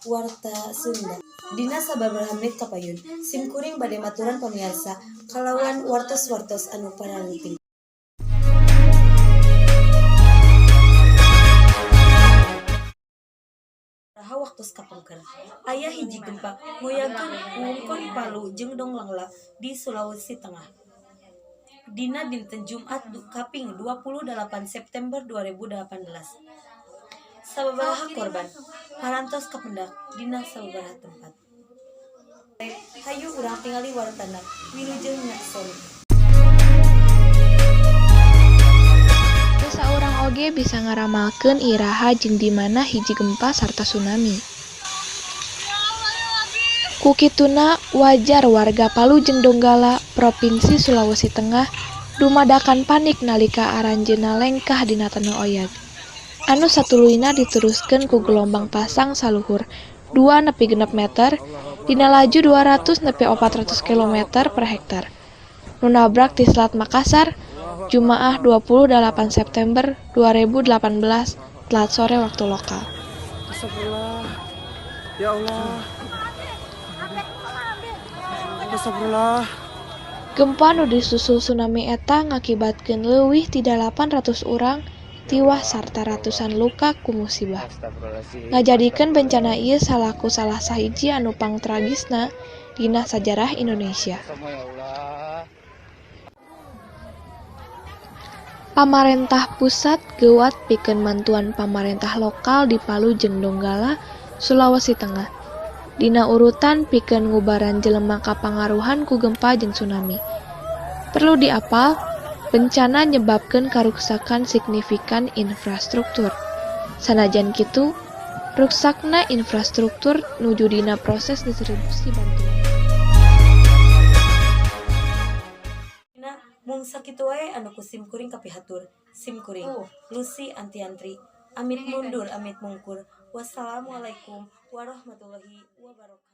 Warta Sunda. Dina sababaraha menit kapayun, sim kuring bade maturan pamiarsa kalawan wartos-wartos anu paralenting. Sababaraha waktos kapengker, aya hiji gempa ngoyagkeun wewengkon Palu jeung Donggala di Sulawesi Tengah. Dina dinten Jumat kaping 28 September 2018. Sababaraha korban parantos kapendak dina sababaraha tempat. Hayu urang tingali wartana. Wilujeng nyaksoni. Teu saurang oge bisa ngaramalkeun iraha jeung di mana hiji gempa sarta tsunami. Ku kituna wajar warga Palu jeung Donggala, Propinsi Sulawesi Tengah dumadakan panik nalika aranjeunna lengkah dina taneuh oyag, anu satuluyna diteruskeun ku gelombang pasang saluhur 2 nepi 6 meter dina laju 200 nepi 400 kilometer per jam, nu nabrak ti Selat Makassar, Jumaah 28 September 2018 telat sore waktu lokal. Astagfirullah. Ya Allah. Astagfirullah. Gempa nu disusul tsunami eta ngakibatkeun leuwih ti 800 urang tiwas sarta ratusan luka ku musibah, ngajadikeun bencana ieu salaku salah sahiji anu pangtragisna dina sajarah Indonesia. Pamarentah pusat geuwat pikeun mantuan pamarentah lokal di Palu jeung Donggala, Sulawesi Tengah, dina urutan pikeun ngubaran jelema kapangaruhan ku gempa jeung tsunami. Perlu diapal, bencana nyebabkeun karuksakan signifikan infrastruktur. Sanajan kitu, ruksakna infrastruktur nuju dina proses distribusi bantuan. Dina mung sakitu wae anu ku sim kuring kapihatur. Sim kuring, Lucy Antiantri, amit mundur amit mungkur. Wassalamualaikum warahmatullahi wabarakatuh.